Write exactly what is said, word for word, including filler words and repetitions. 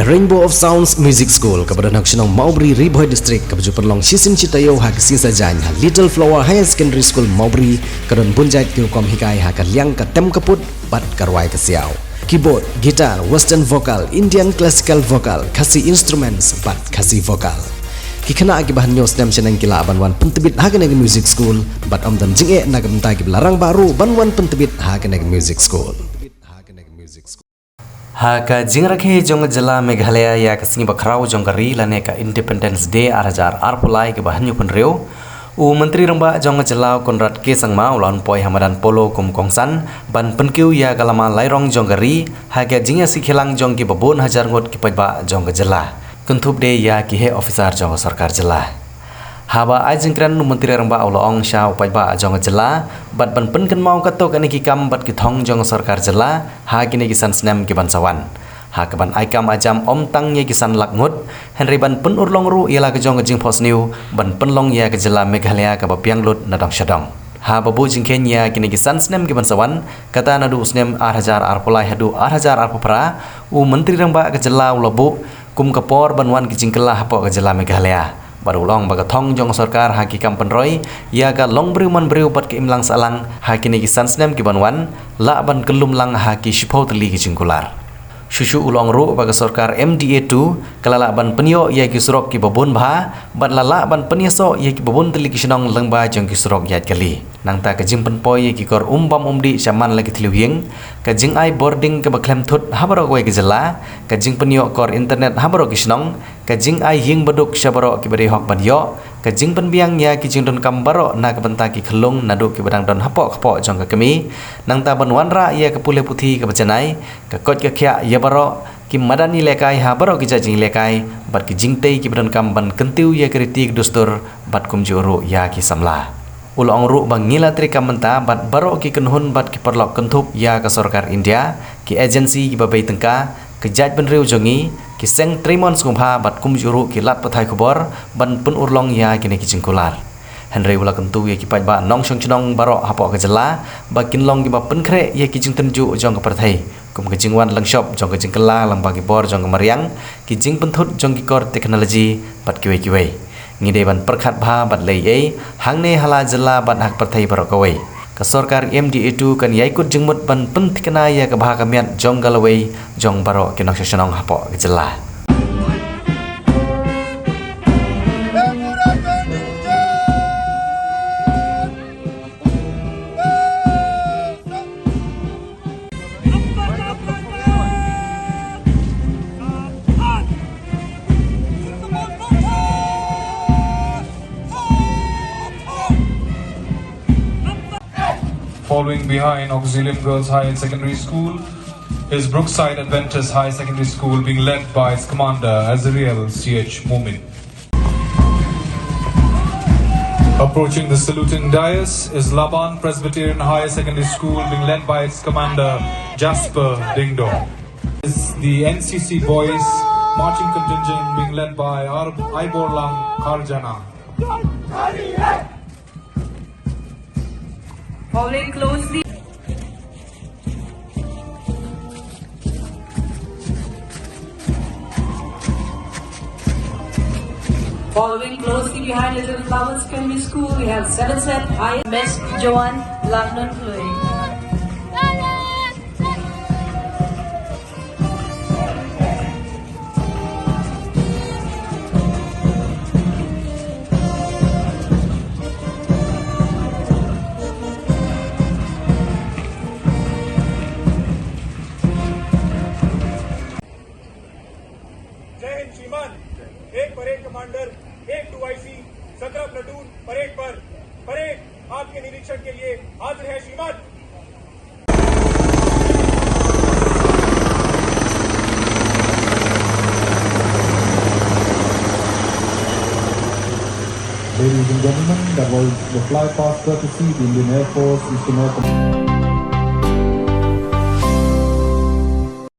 Rainbow of Sounds Music School, kaba don ha ka shnong Mawbri, Ri Bhoi District, kaba ju pynlong shisien shi taïew ha ka sngi Saitjaiñ ha Little Flower Higher Secondary School Mawbri, ka don bun jait ki rukom hikai ha ka liang ka tem ka put bad ka rwai ka siaw. Keyboard, guitar, western vocal, Indian classical vocal, Khasi instruments bad Khasi vocal. Ki khynnah kiba hynñiew snem shaneng ki lah ban wan pyntbit ha kane ka music school bad ym don jingeh na ka bynta kiba la rangbah ruh ban wan pyntbit ha kane ka music school. Ha ka jingrakhe jong ka jylla Meghalaya ïa ka sngi bakhraw jong ka ri lane ka Independence Day ar hajar arphew lai kaba hynñiew phew hynriew, u Myntri Rangbah jong ka jylla Conrad K Sangma u la wan poi ha madan polo kum u kongsan ban pynkiew ïa ka lama lairong jong ka ri ha ka jingïasih kheilang jong kiba bun hajar ngut ki paidbah jong ka jylla, kynthup de ïa ki heh officer jong ka sorkar jylla. Haba ai jingkren, u Myntri Rangbah u la ong sha u paidbah jong ka jylla bad ban pynkynmaw katto katne ki kam bad ki thong jong ka sorkar jylla ha kine ki san snem kiban sa wan. Ha kaban ai kam ai jam ym tang ïa ki san lak ngut, hynrei ban pynurlong ruh ïa la ka jong ka jingphohsniew ban pynlong ïa ka jylla Meghalaya kaba biang lut na dong sha dong. Haba buh jingkheiñ ïa kine ki san snem kiban sa wan, kata naduh u snem ar hajar arphew lai haduh ar hajar arphew phra, u Myntri Rangbah ka jylla u la buh kum ka por ban wan ki jingkylla hapoh ka jylla Meghalaya. Bad u la ong ba ka thong jong ka sorkar ha ki kam pynroi ïa ka longbriew manbriew bad ka imlang sahlang ha kine ki san snem kiban wan, lah ban kyllum lang ha ki shiphew tylli ki jingkular. Shuh shuh u la ong ruh ba ka sorkar M D A two ka la lah ban pynïoh ïa ki surok kiba bun bha bad la lah ban pynïasoh ïa kiba bun tylli ki shnong lyngba jong ki surok ïaid kali. Nangta ka jingpynpoi ïa ki kor um bam um dih sha man la ki thliew ïing, ka jingai bording kaba khlem thut ha baroh kawei ka jylla, ka jingpynïoh kor internet ha baroh ki shnong, ka jingai ïing baduk sha baroh kiba dei hok ban ïoh, ka jingpynbiang ïa ki jingdonkam baroh na ka bynta ki khyllung naduh kiba dang don hapoh kpoh jong ka kmie, nangta ban wanrah ïa ka pule puthi kaba janai, ka koit ka khiah ïa baroh ki madan ïalehkai ha baroh ki jait jingïalehkai bad ki jingtei kiba donkam ban kyntiew ïa ka riti ka dustur bad kumjuh ruh ïa ki samla. U la ong ruh ba ngi la treikam mynta bad baroh ki kynhun bad ki paralok kynthup ïa ka sorkar India, ki agency kiba bei tyngka, ka jaitbynriew jong ngi, ki seng trei mon sngewbha bad kumjuh ruh ki lad pathai khubor ban pynurlong ïa kine ki jingkular. Hynrei u la kyntu ïa ki paidbah nongshong shnong baroh hapoh ka jylla ba kin long kiba pynkhreh ïa ki jingtynjuh jong ka pyrthei, kum ka jingwan lyngshop jong ka jingkylla lyngba ki bor jong ka mariang, ki jingpynthut jong ki kor technology bad kiwei kiwei. Ngi dei ban pyrkhat bha bad leh ei ei hangne ha la jylla bad ha ka pyrthei baroh kawei. Ka sorkar M D A two kan ïai kut jingmut ban pynthikna ïa ka bha ka miat jong ka lawei jong baroh ki nongshong shnong hapoh ka jylla. Following behind Auxilium Girls Higher Secondary School is Brookside Adventist Higher Secondary School, being led by its commander Azriel C H Momin. Approaching the saluting dais is Laban Presbyterian Higher Secondary School, being led by its commander Jasper Dingdong. Is the N C C boys marching contingent being led by Ar-, Aiborlang Karjana. Following closely. Following closely behind Little Flowers Secondary School, we have seven set high. Miss Joan Langnon Chloe. जय हिंद श्रीमान। एक परेड कमांडर, एक टू आईसी, सत्रह प्लेटून परेड पर। परेड आपके निरीक्षण के लिए हाजिर है श्रीमान। Ladies and gentlemen, that was the flypast courtesy the Indian Air Force Eastern Air Command.